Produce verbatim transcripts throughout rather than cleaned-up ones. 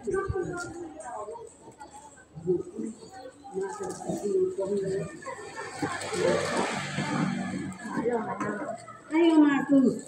Ayo, Markus.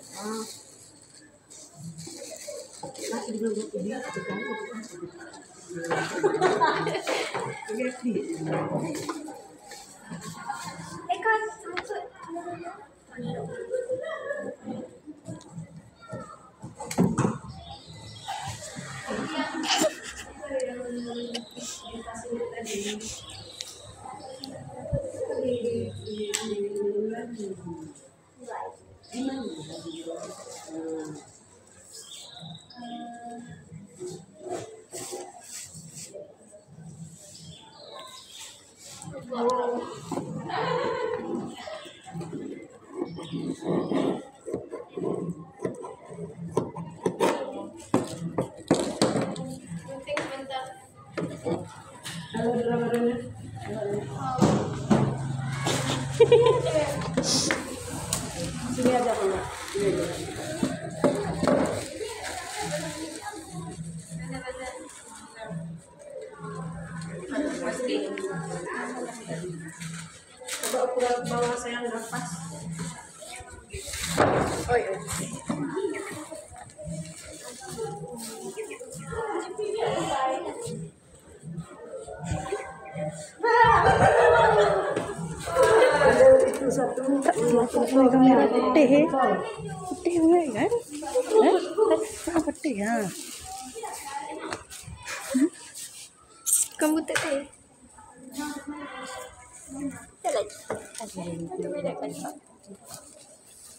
Sini aja, Bang. Sini aja. Coba ukuran bawah saya nggak pas. Oh, iya. Itu satu. Kamera putih, eh. Putih sangat kan? Eh? Putih, ha. Bukan butek teh. Jalan. Satu beda kan?